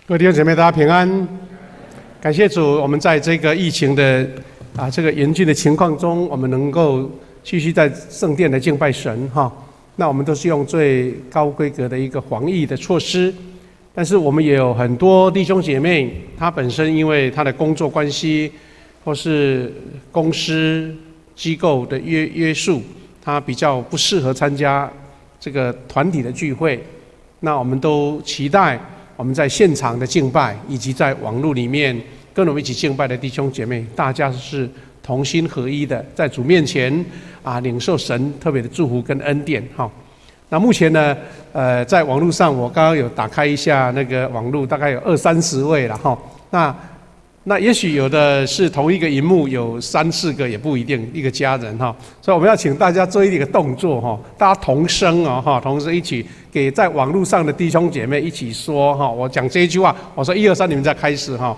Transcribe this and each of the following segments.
各位弟兄姐妹，大家平安。感谢主，我們在這個疫情的這個嚴峻的情況中，我們能夠繼續在聖殿來敬拜神哈。那我們都是用最高規格的一個防疫的措施，但是我們也有很多弟兄姐妹，他本身因為他的工作關係，或是公司機構的約束，他比較不適合參加這個團體的聚會。那我們都期待我們在現場的敬拜，以及在網絡裡面跟我們一起敬拜的弟兄姐妹，大家是同心合一的，在主面前領受神特別的祝福跟恩典哈。那目前呢，在網絡上我剛剛有打開一下那個網絡，大概有二三十位了哈。那也許有的是同一個螢幕有三四個，也不一定一個家人哈。所以我們要請大家做一個動作哈，大家同聲哦哈，同聲一起給在網絡上的弟兄姐妹一起說哈。我講這一句話，我說一二三，你們再開始哈。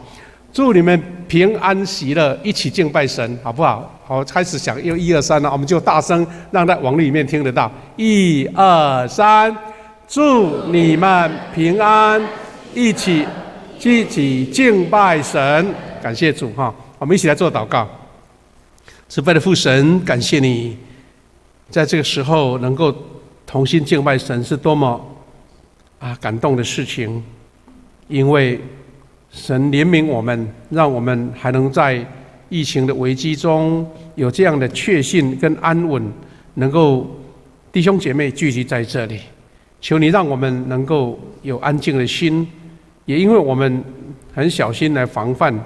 祝你們平安喜樂，一起敬拜神，好不好？好，開始響又一二三了，我們就大聲讓在網絡裡面聽得到。一二三，祝你們平安，一起敬拜神，感謝主哈！我們一起來做禱告。慈悲的父神，感謝你，在這個時候能夠同心敬拜神，是多麼感動的事情。因為神憐憫我們，讓我們還能在疫情的危機中有這樣的確信跟安穩，能夠弟兄姐妹聚集在這裡。求你讓我們能夠有安靜的心。也因為我們很小心來防範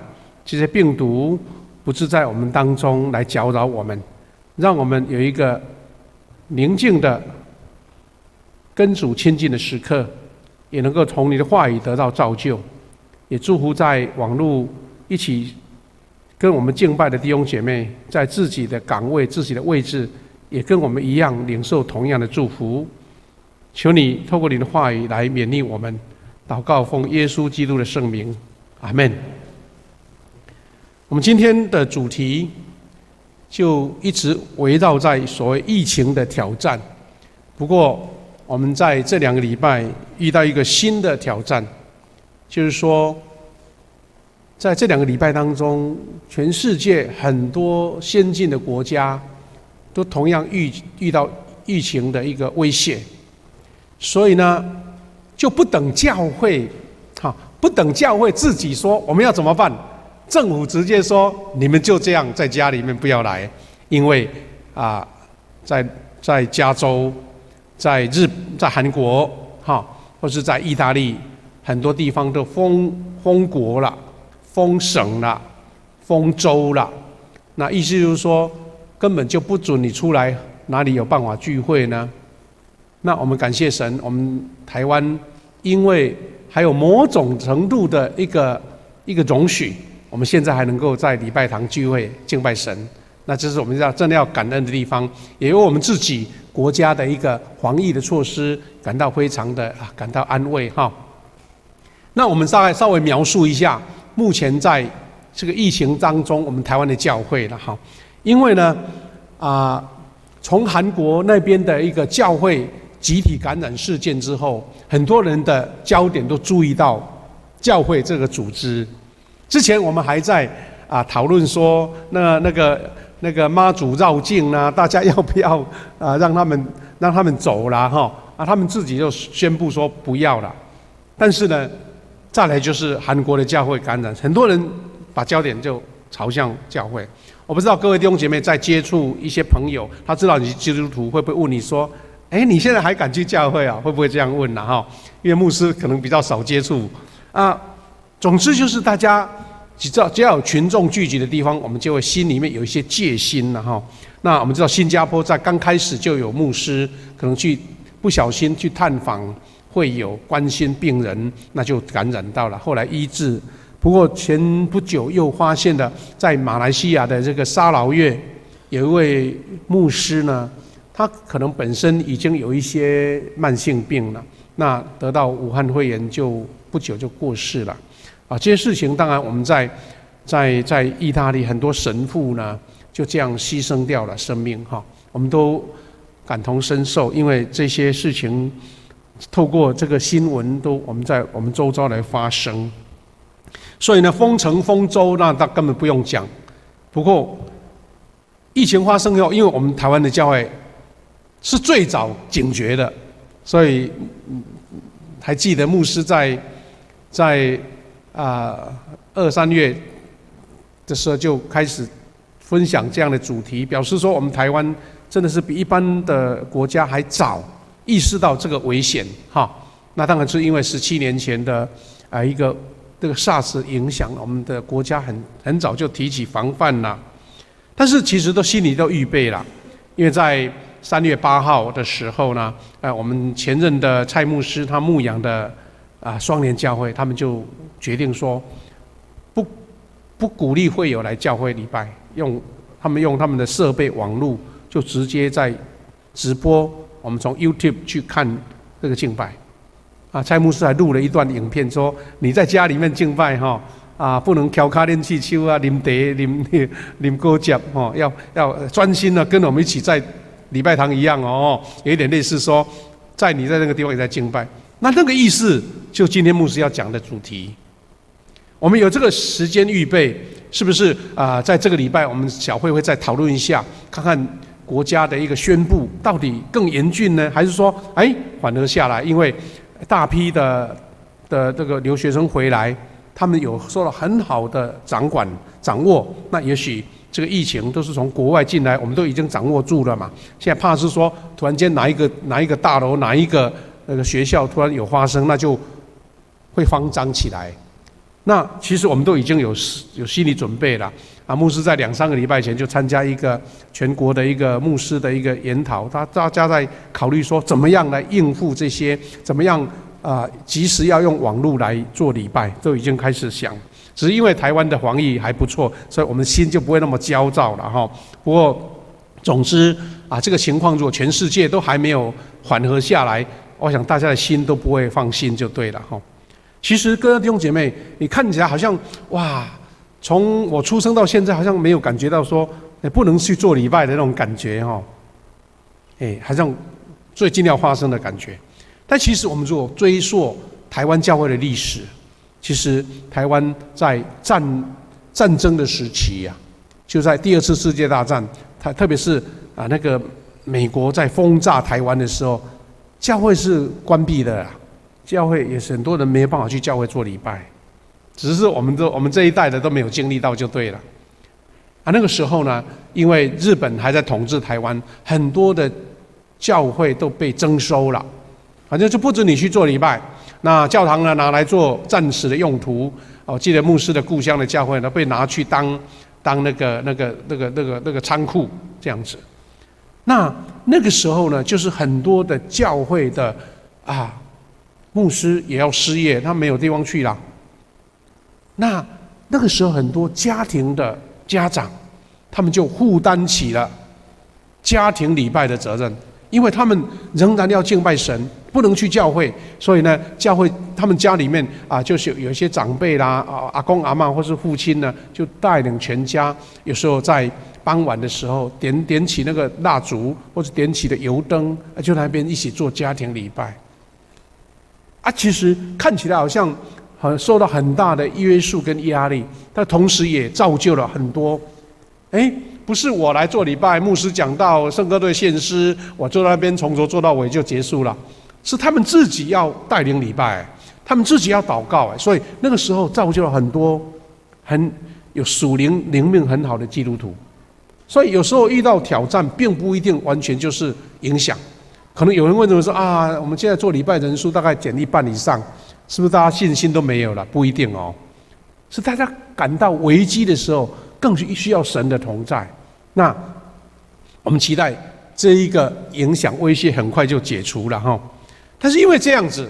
這些病毒不致在我們當中來攪擾我們，讓我們有一個寧靜的跟主親近的時刻，也能夠從你的話語得到造就。也祝福在網路一起跟我們敬拜的弟兄姐妹，在自己的崗位、自己的位置，也跟我們一樣領受同樣的祝福。求你透過你的話語來勉勵我們。禱告奉耶穌基督的聖名，阿門。我們今天的主題就一直圍繞在所謂疫情的挑戰。不過，我們在這2個禮拜遇到一個新的挑戰，就是說，在這2個禮拜當中，全世界很多先進的國家都同樣遇到疫情的一個威脅，所以呢，就不等教會，哈，不等教會自己說我們要怎麼辦，政府直接說你們就這樣在家裡面不要來，因為在加州、在韓國，哈，或是在意大利，很多地方都封國了、封省了、封州了，那意思就是說根本就不准你出來，哪裡有辦法聚會呢？那我們感謝神，我們台灣因為還有某種程度的一個容許，我們現在還能夠在禮拜堂聚會敬拜神，那這是我們要真的要感恩的地方，也為我們自己國家的一個防疫的措施感到非常的感到安慰哈。那我們大概稍微描述一下目前在這個疫情當中，我們台灣的教會了哈，因為呢從韓國那邊的一個教會集體感染事件之後，很多人的焦點都注意到教會這個組織。之前我們還在討論說，那個媽祖繞境呢，大家要不要讓他們走了哈？他們自己就宣布說不要了。但是呢，再來就是韓國的教會感染，很多人把焦點就朝向教會。我不知道各位弟兄姐妹在接觸一些朋友，他知道你是基督徒，會不會問你說：哎，你現在還敢去教會啊？會不會這樣問呢？哈，因為牧師可能比較少接觸啊。總之就是大家只知道，只要有群眾聚集的地方，我們就會心裡面有一些戒心了哈。那我們知道新加坡在剛開始就有牧師可能去不小心去探訪會友關心病人，那就感染到了，後來醫治。不過前不久又發現了，在馬來西亞的這個沙勞越有一位牧師呢，他可能本身已經有一些慢性病了，那得到武漢肺炎就不久就過世了。這些事情當然我們在意大利很多神父呢就這樣犧牲掉了生命哈，我們都感同身受，因為這些事情透过这个新闻都我们在我们周遭来发生。所以呢，封城封州那他根本不用讲。不过疫情发生后，因为我们台湾的教会是最早警觉的，所以还记得牧师在二三月的时候就开始分享这样的主题，表示说我们台湾真的是比一般的国家还早意识到这个危险哈。那当然是因为17年前的一个这个 SARS 影响，我们的国家很早就提起防范了。但是其实都心里都预备了，因为在3月8号的时候呢，我们前任的蔡牧师他牧养的双联教会，他们就决定说，不鼓励会友来教会礼拜，用他们的设备网路就直接在直播，我们从 YouTube 去看这个敬拜。蔡牧师还录了一段影片，说你在家里面敬拜哈，不能翘跤练气手啊，啉茶、啉果汁吼，要专心的跟我们一起在礼拜堂一样哦，有一点类似说，在你在那个地方也在敬拜，那个意思就今天牧师要讲的主题。我们有这个时间预备，是不是啊？在这个礼拜，我们小会会再讨论一下，看看国家的一个宣布到底更严峻呢，还是说哎缓和下来？因为大批的这个留学生回来，他们有受到很好的掌管掌握，那也许这个疫情都是从国外进来，我们都已经掌握住了嘛。现在怕是说，突然间哪一个大楼、哪一个那个学校突然有发生，那就会慌张起来。那其实我们都已经有心理准备了。牧师在两三个礼拜前就参加一个全国的一个牧师的一个研讨，他大家在考虑说怎么样来应付这些，怎么样及时要用网路来做礼拜，都已经开始想。只是因为台湾的防疫还不错，所以我们心就不会那么焦躁了哈。不过，总之啊，这个情况如果全世界都还没有缓和下来，我想大家的心都不会放心就对了哈。其实，各位弟兄姐妹，你看起来好像哇，从我出生到现在，好像没有感觉到说不能去做礼拜的那种感觉哈。哎，好像最近要发生的感觉。但其实我们如果追溯台湾教会的历史，其实台湾在战争的时期呀，就在第二次世界大战，它特别是那个美国在轰炸台湾的时候，教会是关闭的。教会也是很多人没有办法去教会做礼拜，只是我们这一代的都没有经历到就对了。那个时候呢，因为日本还在统治台湾，很多的教会都被征收了，反正就不准你去做礼拜。那教堂呢，拿来做战时的用途。哦，记得牧师的故乡的教会呢，被拿去当那个仓库这样子。那那个时候呢，就是很多的教会的牧师也要失业，他没有地方去了。那那个时候，很多家庭的家长，他们就负担起了家庭礼拜的责任，因为他们仍然要敬拜神，不能去教会，所以呢，教会他们家里面啊，就是有一些长辈啦，阿公阿嬷或是父亲呢，就带领全家，有时候在傍晚的时候点起那个蜡烛，或者点起的油灯，就那边一起做家庭礼拜。其实看起来好像很受到很大的约束跟压力，但同时也造就了很多，哎，不是我来做礼拜，牧师讲道，圣歌队献诗，我坐在那边从头做到尾就结束了，是他们自己要带领礼拜，他们自己要祷告，所以那个时候造就了很多很有属灵灵命很好的基督徒。所以有时候遇到挑战，并不一定完全就是影响。可能有人问我说啊，我们现在做礼拜人数大概减一半以上，是不是大家信心都没有了？不一定哦，是大家感到危机的时候，更需要神的同在。那我们期待这一个影响威胁很快就解除了哈。但是因为这样子，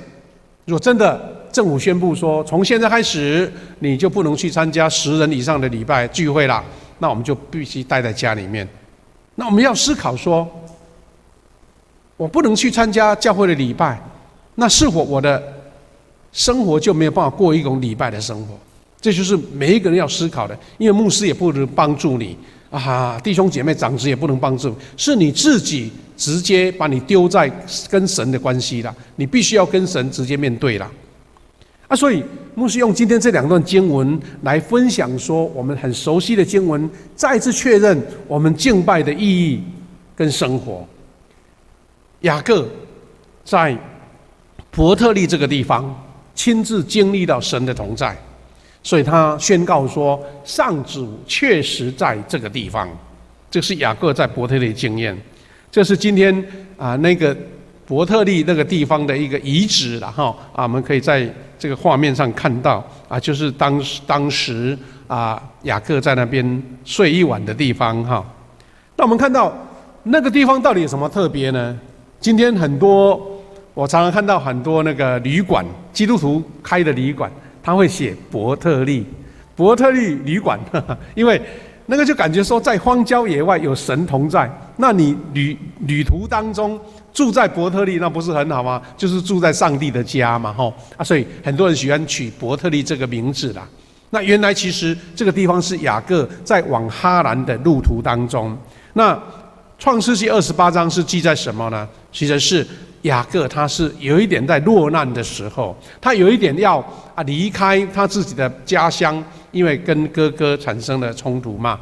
如果真的政府宣布说从现在开始你就不能去参加10人以上的礼拜聚会了，那我们就必须待在家里面。那我们要思考说，我不能去参加教会的礼拜，那是否我的生活就没有办法过一种礼拜的生活？这就是每一个人要思考的。因为牧师也不能帮助你。啊，弟兄姐妹長執也不能幫助，是你自己直接把你丟在跟神的關係了，你必須要跟神直接面對了。啊，所以牧師用今天這兩段經文來分享，說我們很熟悉的經文，再次確認我們敬拜的意義跟生活。雅各在伯特利這個地方親自經歷到神的同在，所以他宣告說：“上主確實在這個地方。”這是雅各在伯特利的經驗。這是今天啊那個伯特利那個地方的一個遺址了哈啊，我們可以在這個畫面上看到啊，就是當時啊雅各在那邊睡一晚的地方哈。那我們看到那個地方到底有什麼特別呢？今天很多我常常看到很多那個旅館，基督徒開的旅館，他會寫伯特利，伯特利旅館，因為那個就感覺說在荒郊野外有神同在，那你旅途當中住在伯特利，那不是很好嗎？就是住在上帝的家嘛，吼啊，所以很多人喜歡取伯特利這個名字啦。那原來其實這個地方是雅各在往哈蘭的路途當中。那創世記28章是記載什麼呢？其實是雅各他是有一點在落難的時候，他有一點要啊離開他自己的家鄉，因為跟哥哥產生了衝突嘛。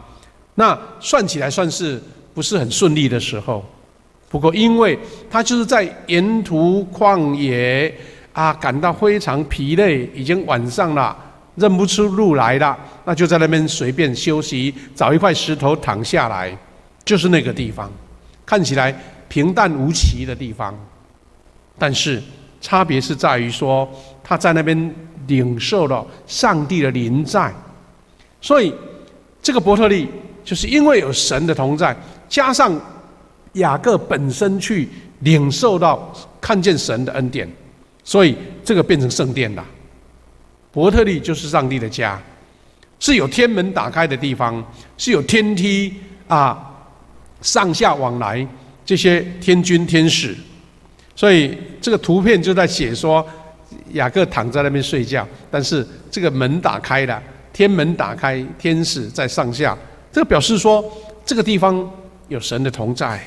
那算起來算是不是很順利的時候。不過因為他就是在沿途曠野啊，感到非常疲累，已經晚上了，認不出路來了，那就在那邊隨便休息，找一塊石頭躺下來，就是那個地方，看起來平淡無奇的地方，但是差別是在於說他在那邊領受了上帝的臨在，所以這個伯特利就是因為有神的同在，加上雅各本身去領受到看見神的恩典，所以這個變成聖殿了。伯特利就是上帝的家，是有天門打開的地方，是有天梯啊上下往來這些天軍天使，所以這個圖片就在寫說雅各躺在那邊睡覺，但是這個門打開了，天門打開，天使在上下，這個表示說這個地方有神的同在，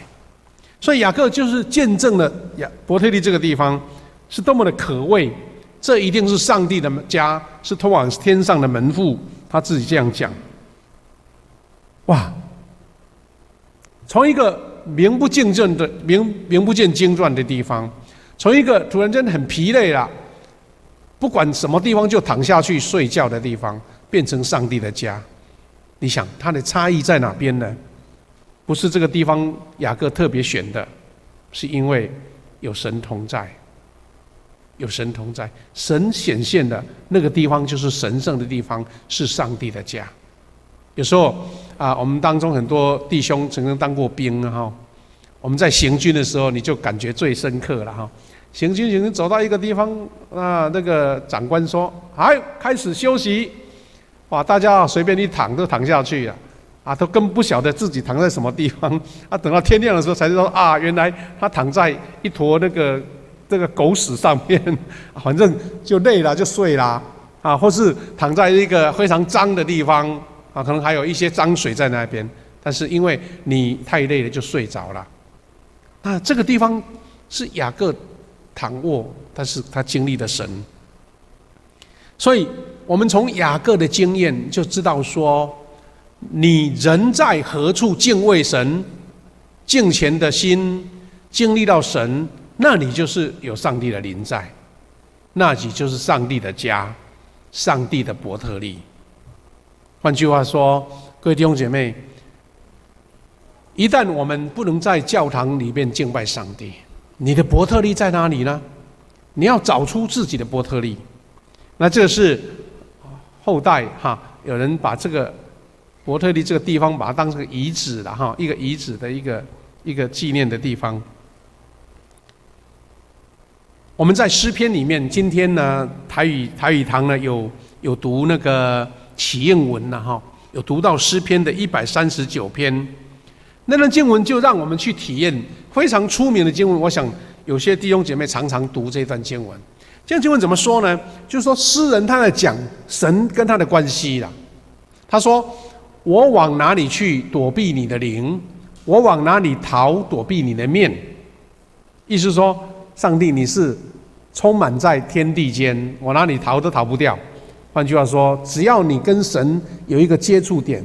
所以雅各就是見證了雅伯特利這個地方是多麼的可畏，這一定是上帝的家，是通往天上的門戶，他自己這樣講。哇！從一個名不見傳的名不見經傳的地方，從一個突然間很疲累了，不管什麼地方就躺下去睡覺的地方，變成上帝的家。你想它的差異在哪邊呢？不是這個地方雅各特別選的，是因為有神同在，有神同在，神顯現的那個地方就是神聖的地方，是上帝的家。有時候啊，我們當中很多弟兄曾經當過兵哈。我們在行軍的時候，你就感覺最深刻了哈。行軍行軍走到一個地方，那個長官說：“哎，開始休息。”哇，大家隨便一躺都躺下去了，啊，都根本不曉得自己躺在什麼地方。啊，等到天亮的時候才知道啊，原來他躺在一坨那個這個狗屎上面，反正就累了就睡了，啊，或是躺在一個非常髒的地方。啊，可能還有一些髒水在那邊，但是因為你太累了，就睡着了。那這個地方是雅各躺臥，但是他經歷了神。所以，我們從雅各的經驗就知道說，你人在何處敬畏神、敬虔的心，經歷到神，那你就是有上帝的臨在，那裡就是上帝的家，上帝的伯特利。換句話說，各位弟兄姐妹，一旦我們不能在教堂裡面敬拜上帝，你的伯特利在哪裡呢？你要找出自己的伯特利。那這是後代哈，有人把這個伯特利這個地方把它當成遺址了哈，一個遺址的一個紀念的地方。我們在詩篇裡面，今天呢台語堂呢有讀那個啟應文了哈，有讀到詩篇的139篇，那段經文就讓我們去體驗非常出名的經文。我想有些弟兄姐妹常常讀這段經文。這段經文怎麼說呢？就是說詩人他在講神跟他的關係啦。他說：“我往哪裡去躲避你的靈？我往哪裡逃躲避你的面？”意思說，上帝你是充滿在天地間，我哪裡逃都逃不掉。換句話說，只要你跟神有一個接觸點，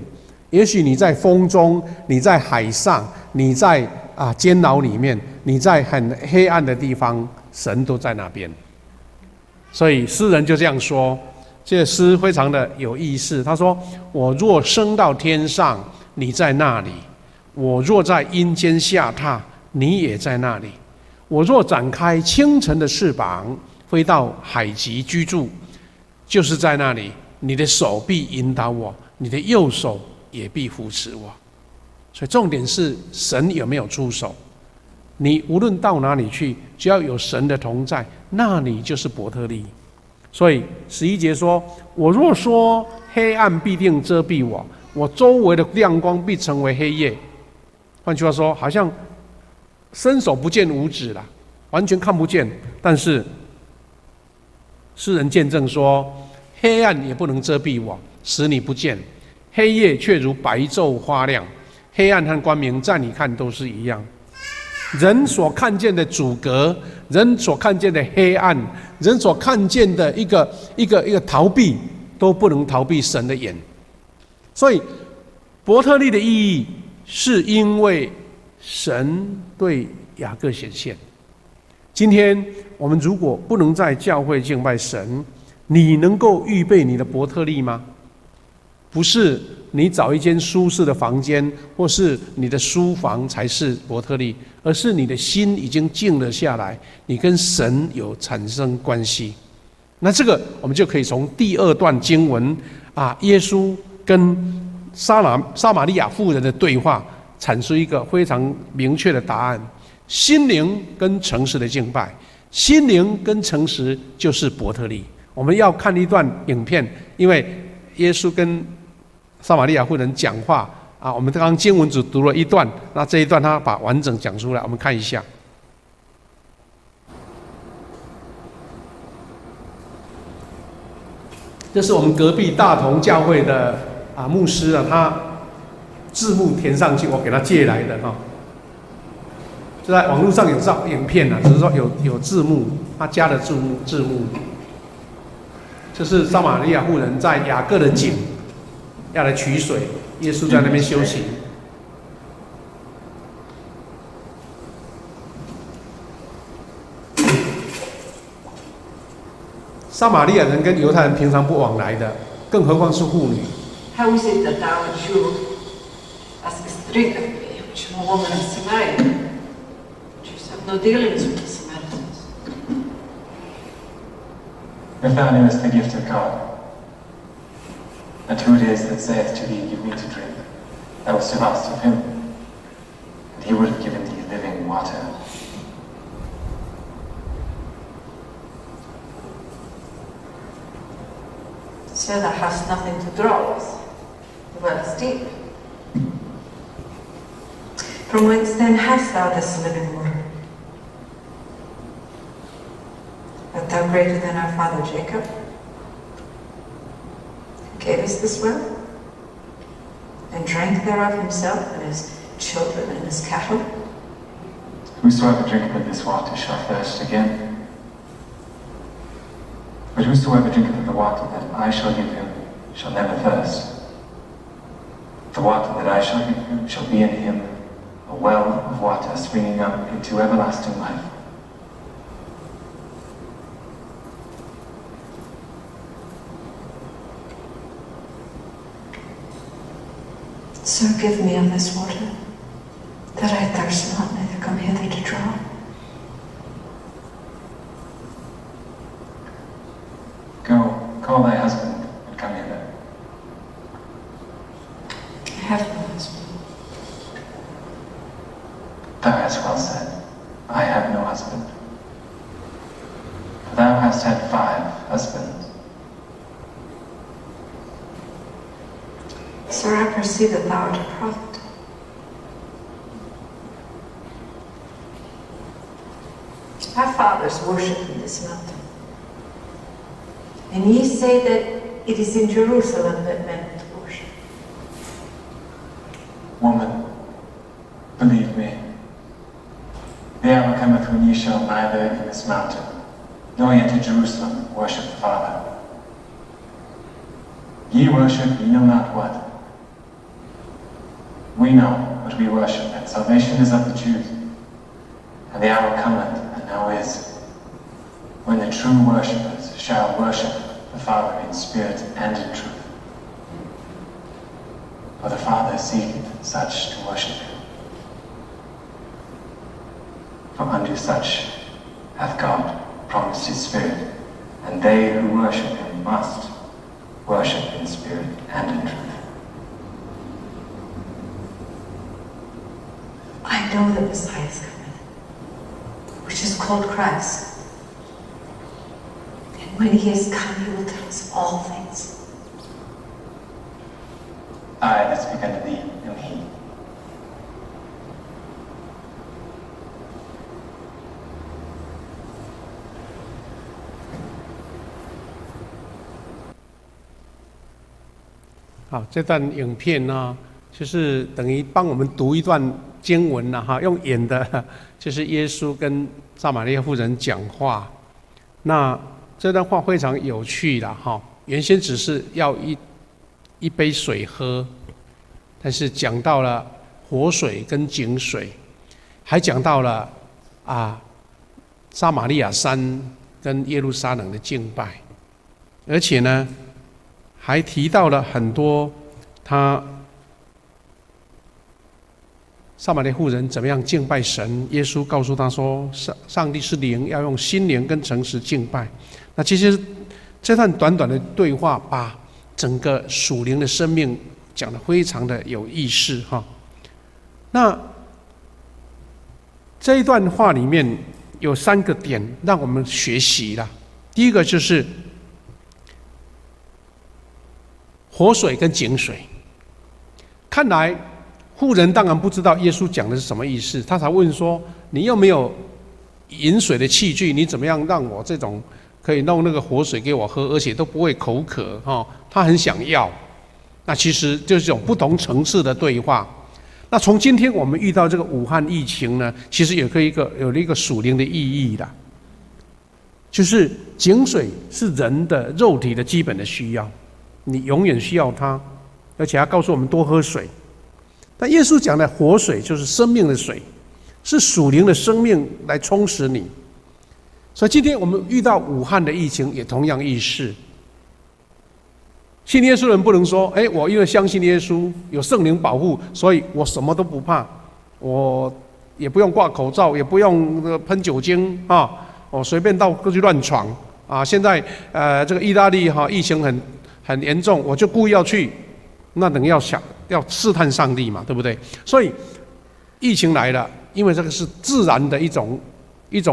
也許你在風中，你在海上，你在監牢裡面，你在很黑暗的地方，神都在那邊。所以詩人就這樣說，這個詩非常的有意思。他說：“我若升到天上，你在那裡；我若在陰間下榻，你也在那裡。我若展開清晨的翅膀，飛到海極居住，就是在那裡，你的手必引導我，你的右手也必扶持我。”所以重點是神有沒有出手？你無論到哪裡去，只要有神的同在，那裡就是伯特利。所以11節說：“我若說黑暗必定遮蔽我，我周圍的亮光必成為黑夜。”換句話說，好像伸手不見五指了，完全看不見。但是詩人見證說：“黑暗也不能遮蔽我，使你不見；黑夜卻如白晝發亮。黑暗和光明在你看都是一樣。”人所看見的阻隔，人所看見的黑暗，人所看見的一個一個一個逃避，都不能逃避神的眼。所以，伯特利的意義，是因為神對雅各顯現。今天我們如果不能在教會敬拜神，你能夠預備你的伯特利嗎？不是你找一間舒適的房間，或是你的書房才是伯特利，而是你的心已經靜了下來，你跟神有產生關係。那這個我們就可以從第二段經文啊，耶穌跟撒瑪利亞婦人的對話，產生一個非常明確的答案：心靈跟誠實的敬拜，心靈跟誠實就是伯特利。我們要看一段影片，因為耶穌跟撒瑪利亞婦人講話啊，我們剛剛經文只讀了一段，那這一段他把完整講出來，我們看一下。這是我們隔壁大同教會的牧師啊，他字幕填上去，我給他借來的哈。就在網絡上有照影片啊，只是說有字幕，他加了字幕。這是撒瑪利亞婦人在雅各的井要來取水，耶穌在那邊休息。撒瑪利亞人跟猶太人平常不往來的，更何況是婦女。 How is it that thou, a Jew, askest drink of me, which am a woman of Samaria? Jews have no dealings with the Samaritans. If thou knewest the gift of God, and who it is that saith to thee, "Give me to drink," thou wouldst have asked of him, and he would have given thee living water. Sir, thou hast nothing to draw with. The well is deep. From whence then hast thou this living water? Art thou greater than our father Jacob, who gave us this well, and drank thereof himself and his children and his cattle? Whosoever drinketh of this water shall thirst again. But whosoever drinketh of the water that I shall give him shall never thirst. The water that I shall give him shall be in him a well of water springing up into everlasting life. Sir, give me of this water, that I thirst not, neither come hither to draw. Go, call thy husband, and come hither. I have no husband. Thou hast well said, "I have no husband." For thou hast had five husbands. Sir, I perceive that thou art a prophet. Our fathers worshipped in this mountain. And ye say that it is in Jerusalem that men ought to worship. Ye shall neither in this mountain, nor yet at Jerusalem worship the Father. Ye worship ye know not what. We know what we worship, that salvation is of the Jews. And the hour cometh, and now is, when the true worshippers shall worship the Father in spirit and in truth. For the Father seeketh such to worship him. For unto such hath God promised his Spirit, and they who worship him must worship in spirit and in truth. I know that Messiah cometh, which is called Christ. And when he is come, he will tell us all things. I that speak unto thee am he. 好，这段影片呢，就是等于帮我们读一段经文了哈，用演的，就是耶稣跟撒玛利亚妇人讲话。那这段话非常有趣了哈，原先只是要一杯水喝，但是讲到了活水跟井水，还讲到了撒玛利亚山跟耶路撒冷的敬拜，而且呢，还提到了很多他撒玛利亚妇人怎么样敬拜神。耶稣告诉他说：“上帝是灵，要用心灵跟诚实敬拜。”那其实这段短短的对话，把整个属灵的生命讲得非常的有意思哈。那这一段话里面有三个点让我们学习了。第一个就是活水跟井水。看来妇人当然不知道耶稣讲的是什么意思，他才问说：“你又没有饮水的器具，你怎么样让我这种可以弄那个活水给我喝，而且都不会口渴？”哈，他很想要。那其实就是这种不同层次的对话。那从今天我们遇到这个武汉疫情呢，其实也可以有了一个属灵的意义的，就是井水是人的肉体的基本的需要，你永远需要它，而且他告诉我们多喝水。但耶稣讲的活水就是生命的水，是属灵的生命来充实你。所以今天我们遇到武汉的疫情，也同样意思。信耶稣的人不能说：“哎，我因为相信耶稣，有圣灵保护，所以我什么都不怕，我也不用挂口罩，也不用喷酒精啊，我随便到各处乱闯啊。”现在这个意大利哈疫情很严重，我就故意要去，那等于要想要试探上帝嘛，对不对？所以疫情来了，因为这个是自然的一种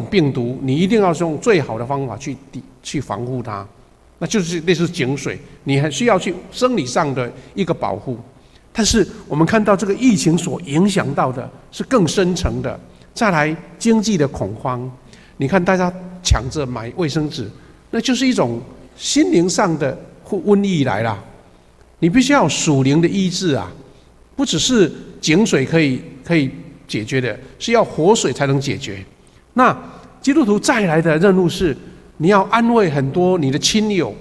病毒，你一定要用最好的方法去防护它。那就是类似井水，你还需要去生理上的一个保护。但是我们看到这个疫情所影响到的是更深层的，再来经济的恐慌。你看大家抢着买卫生纸，那就是一种心灵上的瘟疫来了。你必须要有属灵的医治啊，不只是井水可以解决的，是要活水才能解决。那基督徒再来的任务是，你要安慰很多你的亲友，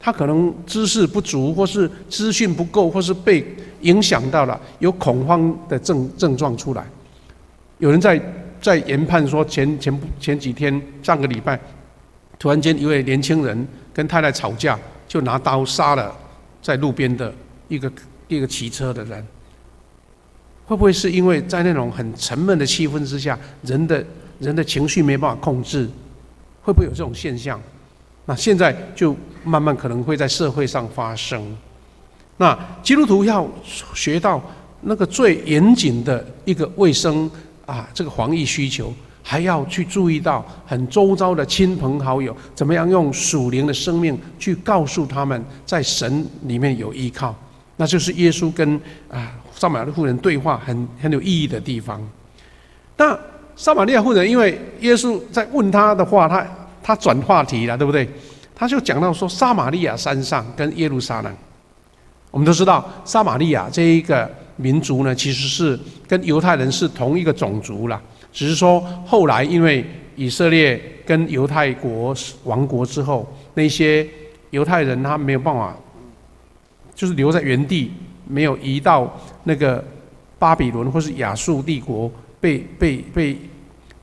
他可能知识不足，或是资讯不够，或是被影响到了，有恐慌的症状出来。有人在研判说前几天上个礼拜，突然间一位年轻人跟太太吵架，就拿刀杀了在路边的一个骑车的人。会不会是因为在那种很沉闷的气氛之下，人的情绪没办法控制？会不会有这种现象？那现在就慢慢可能会在社会上发生。那基督徒要学到那个最严谨的一个卫生啊，这个防疫需求，还要去注意到很周遭的亲朋好友，怎么样用属灵的生命去告诉他们，在神里面有依靠。那就是耶稣跟撒玛利亚妇人对话很有意义的地方。那撒玛利亚妇人因为耶稣在问他的话，他转话题了，对不对？他就讲到说，撒玛利亚山上跟耶路撒冷，我们都知道，撒玛利亚这一个民族呢，其实是跟犹太人是同一个种族了，只是说后来因为以色列跟猶太國亡國之後，那些猶太人他沒有辦法，就是留在原地，沒有移到那個巴比倫或是亞述帝國被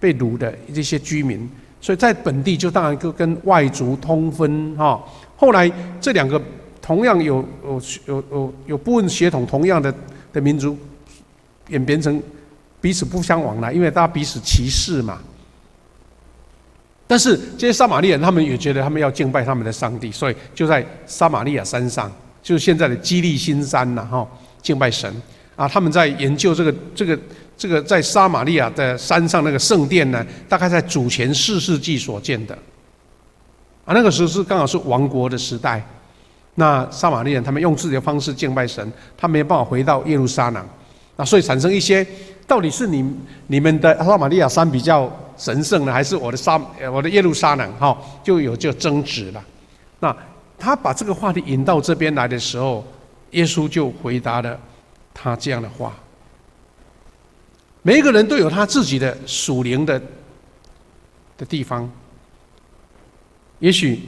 擄的這些居民，所以在本地就當然就跟外族通婚哈。後來這兩個同樣有部分血統同樣的民族，演變成彼此不相往來，因為大家彼此歧視嘛。但是這些撒瑪利亞人，他們也覺得他們要敬拜他們的上帝，所以就在撒瑪利亞山上，就是現在的基利心山吶，哈，敬拜神。啊，他們在研究這個在撒瑪利亞的山上那個聖殿呢，大概在主前4世紀所建的。啊，那個時候是剛好是亡國的時代。那撒瑪利亞人他們用自己的方式敬拜神，他沒有辦法回到耶路撒冷，那所以產生一些到底是你們的撒瑪利亞山比較神聖呢，還是我的耶路撒冷？哈，就有這爭執了。那他把這個話題引到這邊來的時候，耶穌就回答了他這樣的話。每一個人都有他自己的屬靈的地方。也許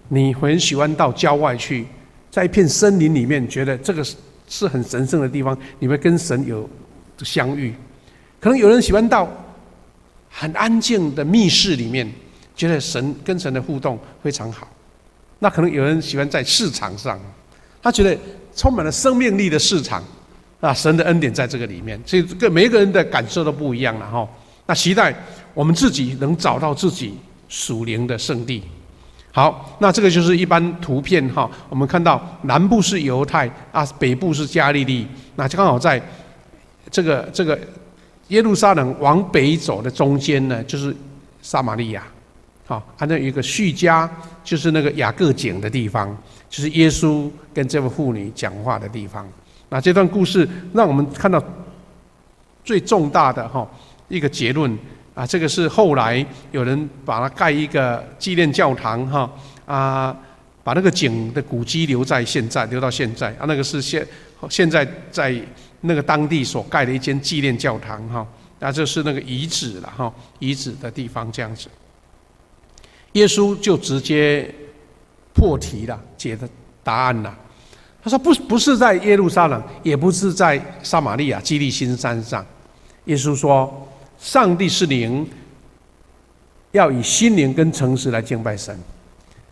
你很喜歡到郊外去，在一片森林裡面，覺得這個是很神聖的地方，你會跟神有相遇。可能有人喜歡到很安靜的密室裡面，覺得神跟神的互動非常好。那可能有人喜歡在市場上，他覺得充滿了生命力的市場，啊，神的恩典在這個裡面，所以這個每一個人的感受都不一樣了哈。那期待我們自己能找到自己屬靈的聖地。好，那這個就是一般圖片哈，我們看到南部是猶太啊，北部是加利利，那就剛好在這個耶路撒冷往北走的中間呢，就是撒瑪利亞。好，按照一個敘加，就是那個雅各井的地方，就是耶穌跟這位婦女講話的地方。那這段故事讓我們看到最重大的哈一個結論啊，這個是後來有人把它蓋一個紀念教堂哈啊，把那個井的古蹟留在現在，留到現在啊，那個是現在在那個當地所蓋的一間紀念教堂哈，那就是那個遺址了哈，遺址的地方這樣子。耶穌就直接破題了，解的答案了。他說不是在耶路撒冷，也不是在撒瑪利亞基利心山上。耶穌說，上帝是靈，要以心靈跟誠實來敬拜神。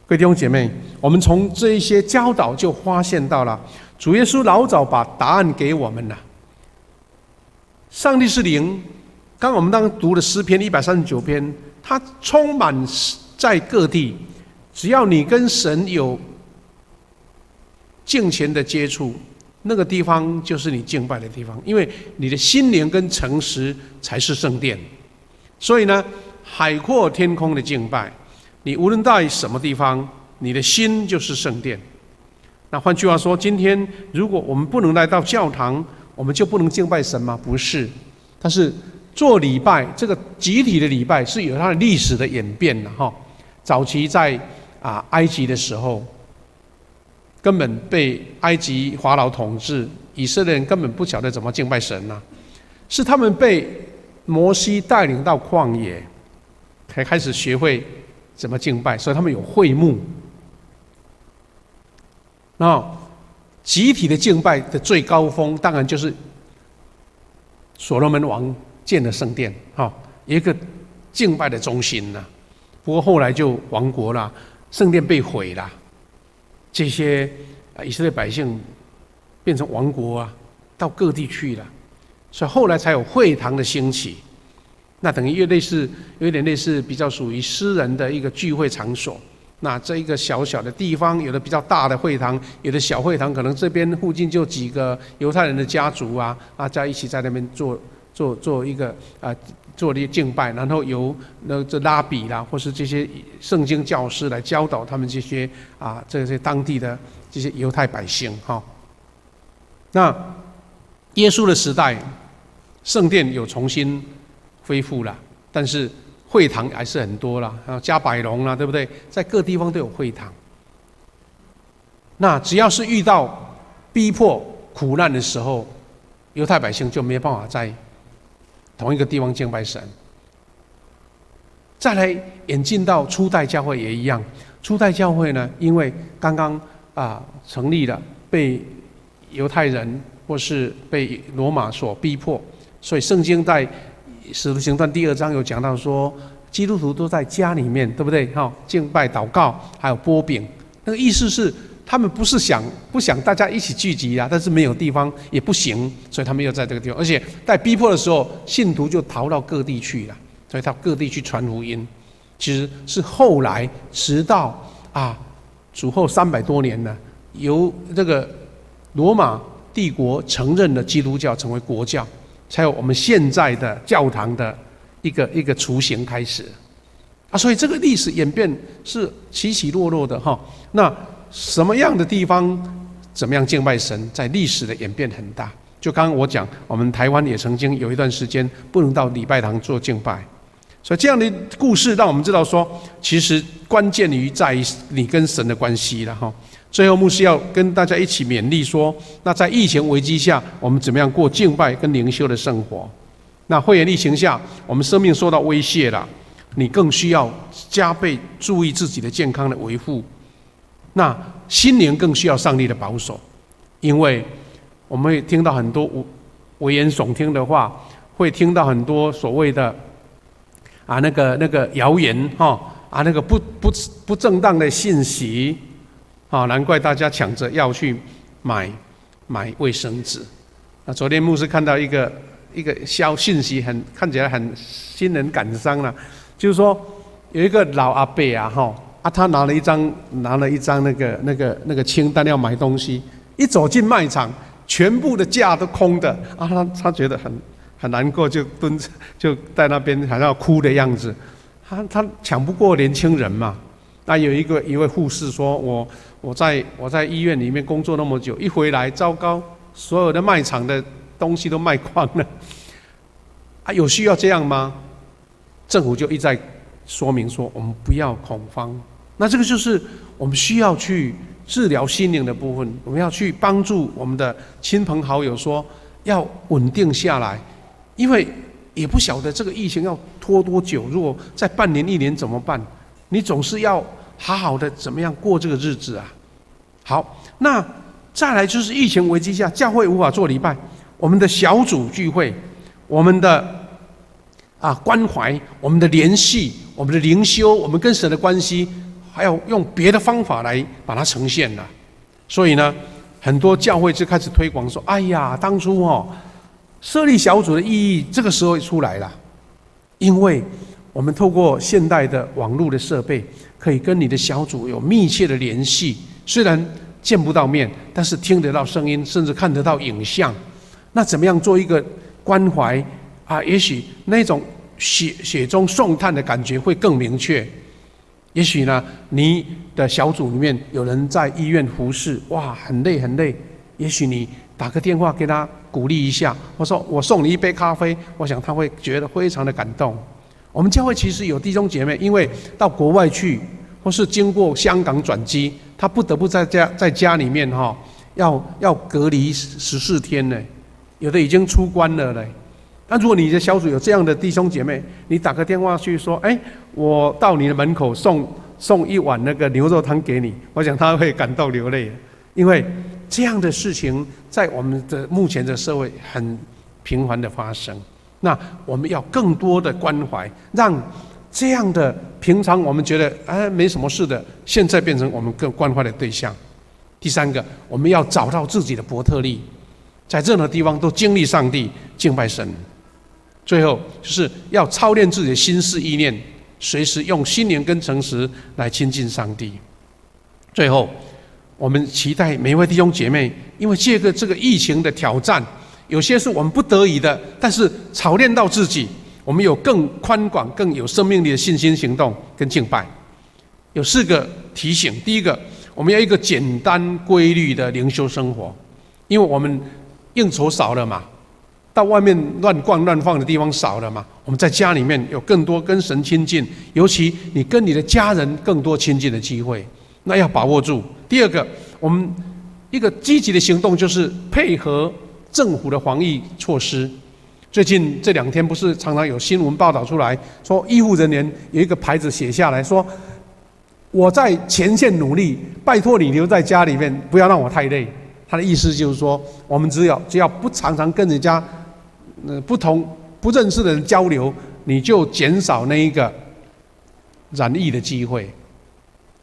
各位弟兄姐妹，我們從這一些教導就發現到了，主耶穌老早把答案給我們了。上帝是靈，剛我們當讀的詩篇139篇，它充滿在各地，只要你跟神有敬虔的接觸，那個地方就是你敬拜的地方，因為你的心靈跟誠實才是聖殿。所以呢，海闊天空的敬拜，你無論在什麼地方，你的心就是聖殿。那換句話說，今天如果我們不能來到教堂，我們就不能敬拜神嗎？不是，但是做禮拜，這個集體的禮拜是有它的歷史的演變的哈。早期在埃及的時候，根本被埃及法老統治，以色列人根本不曉得怎麼敬拜神吶。是他們被摩西帶領到曠野，才開始學會怎麼敬拜，所以他們有會幕。那集體的敬拜的最高峰，當然就是所羅門王建的聖殿，哈，一個敬拜的中心呐。不過後來就亡國了，聖殿被毀了，這些以色列百姓變成亡國啊，到各地去了，所以後來才有會堂的興起。那等於又類似，有點類似比較屬於私人的一個聚會場所。那這一個小小的地方，有的比較大的會堂，有的小會堂，可能這邊附近就幾個猶太人的家族啊，啊，在一起在那邊做一個敬拜，然後由那這拉比啦，或是這些聖經教師來教導他們這些當地的這些猶太百姓哈。那耶穌的時代，聖殿有重新恢復了，但是會堂還是很多啦，啊，迦百農啦，對不對？在各地方都有會堂。那只要是遇到逼迫、苦難的時候，猶太百姓就沒辦法在同一個地方敬拜神。再來演進到初代教會也一樣，初代教會呢，因為剛剛成立了，被猶太人或是被羅馬所逼迫，所以聖經在使徒行傳第二章有講到說，基督徒都在家裡面，對不對？哈，敬拜、禱告，還有擘餅，那個意思是他們不是想不想大家一起聚集啊，但是沒有地方也不行，所以他們又在這個地方，而且在逼迫的時候，信徒就逃到各地去了，所以到各地去傳福音。其實是後來直到主後300多年呢，由這個羅馬帝國承認了基督教成為國教，才有我們現在的教堂的一個一個雛形開始。所以這個歷史演變是起起落落的哈。那什麼樣的地方怎麼樣敬拜神，在歷史的演變很大。就剛剛我講，我們台灣也曾經有一段時間不能到禮拜堂做敬拜。所以這樣的故事讓我們知道說，其實關鍵於在於你跟神的關係了哈。最後牧師要跟大家一起勉勵說，那在疫情危機下，我們怎麼樣過敬拜跟靈修的生活？那肺炎疫情下，我們生命受到威脅了，你更需要加倍注意自己的健康的維護。那心靈更需要上帝的保守，因為我們會聽到很多危言聳聽的話，會聽到很多所謂的那個謠言哈，那個不正當的信息啊，難怪大家搶着要去買衛生紙。那昨天牧師看到一個消信息很看起來很心人感傷了，就是說有一個老阿伯啊哈，他拿了一張那個清單要買東西，一走進賣場，全部的架都空的啊，他覺得很難過，就蹲就在那邊好像要哭的樣子。他搶不過年輕人嘛。那有一位護士說：“我在醫院裡面工作那麼久，一回來，糟糕，所有的賣場的東西都賣光了。”啊，有需要這樣嗎？政府就一再說明說，我們不要恐慌。那這個就是我們需要去治療心靈的部分，我們要去幫助我們的親朋好友，說要穩定下來，因為也不曉得這個疫情要拖多久，如果再半年一年怎麼辦？你總是要好好的怎麼樣過這個日子啊？好，那再來就是疫情危機下，教會無法做禮拜，我們的小組聚會，我們的關懷，我們的聯繫，我們的靈修，我們跟神的關係，還要用別的方法來把它呈現了。所以呢，很多教會就開始推廣說：“哎呀，當初哦，設立小組的意義，這個時候出來了，因為我們透過現代的網絡的設備，可以跟你的小組有密切的聯繫。雖然見不到面，但是聽得到聲音，甚至看得到影像。那怎麼樣做一個關懷啊？也許那種雪中送炭的感覺會更明確。也許呢，你的小組裡面有人在醫院服侍，哇，很累很累。也許你打個電話給他鼓勵一下，我說我送你一杯咖啡，我想他會覺得非常的感動。我們教會其實有弟兄姐妹，因為到國外去，或是經過香港轉機，他不得不在家裡面哈，要隔離14天呢。有的已經出關了嘞。那如果你的小組有這樣的弟兄姐妹，你打個電話去說，哎，我到你的門口送一碗那個牛肉湯給你，我想他會感動流淚，因為這樣的事情在我們的目前的社會很頻繁的發生。那我們要更多的關懷，讓這樣的平常我們覺得哎沒什麼事的，現在變成我們更關懷的對象。第三個，我們要找到自己的伯特利，在任何地方都經歷上帝、敬拜神。最後就是要操練自己的心思意念，隨時用心靈跟誠實來親近上帝。最後，我們期待每一位弟兄姐妹，因為這個疫情的挑戰，有些是我們不得已的，但是操練到自己，我們有更寬廣、更有生命力的信心行動跟敬拜。有四個提醒：第一個，我們要一個簡單規律的靈修生活，因為我們應酬少了嘛，到外面亂逛亂放的地方少了嘛，我們在家裡面有更多跟神親近，尤其你跟你的家人更多親近的機會，那要把握住。第二個，我們一個積極的行動就是配合政府的防疫措施，最近这两天不是常常有新闻报道出来说，医护人员有一个牌子写下来说：“我在前线努力，拜托你留在家里面，不要让我太累。”他的意思就是说，我们只要不常常跟人家不同不认识的人交流，你就减少那一个染疫的机会。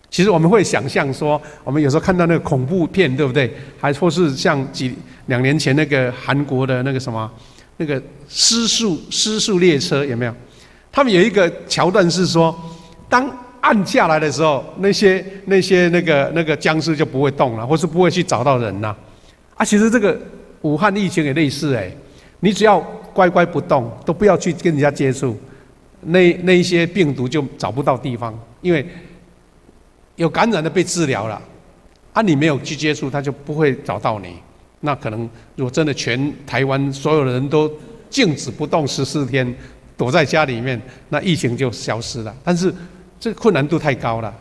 其实我们会想象说，我们有时候看到那个恐怖片，对不对？还或是像2年前那个韩国的那个什么，那个尸速列车有没有？他们有一个桥段是说，当暗下来的时候，那些那个僵尸就不会动了，或是不会去找到人呐。啊，其实这个武汉疫情也类似哎，你只要乖乖不动，都不要去跟人家接触，那一些病毒就找不到地方，因为有感染的被治疗了，啊，你没有去接触，他就不会找到你。那可能如果真的全台湾所有的人都静止不动14天，躲在家里面，那疫情就消失了。但是这个困难度太高了。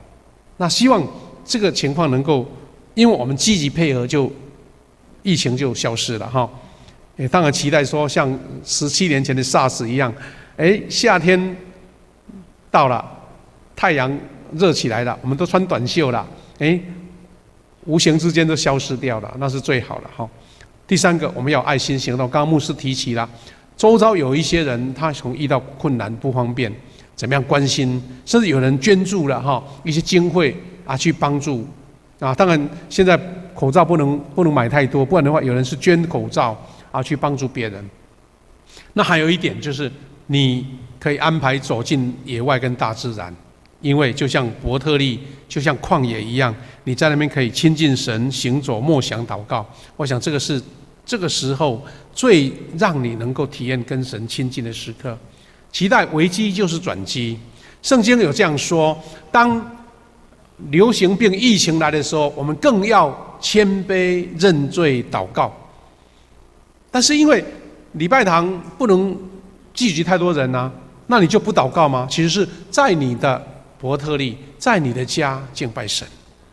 那希望这个情况能够，因为我们积极配合，就疫情就消失了哈。也当然期待说像17年前的 SARS 一样，哎，夏天到了，太阳热起来了，我们都穿短袖了，哎，无形之间都消失掉了，那是最好的哈。第三个，我们要爱心行动。刚刚牧师提起了，周遭有一些人，他从遇到困难不方便，怎么样关心，甚至有人捐助了哈一些经费啊去帮助啊。当然现在口罩不能买太多，不然的话有人是捐口罩啊去帮助别人。那还有一点就是，你可以安排走进野外跟大自然。因为就像伯特利，就像旷野一样，你在那边可以亲近神、行走、默想、祷告。我想这个是这个时候最让你能够体验跟神亲近的时刻。期待危机就是转机。圣经有这样说：当流行病疫情来的时候，我们更要谦卑认罪祷告。但是因为礼拜堂不能聚集太多人呐，那你就不祷告吗？其实是在你的伯特利，在你的家敬拜神。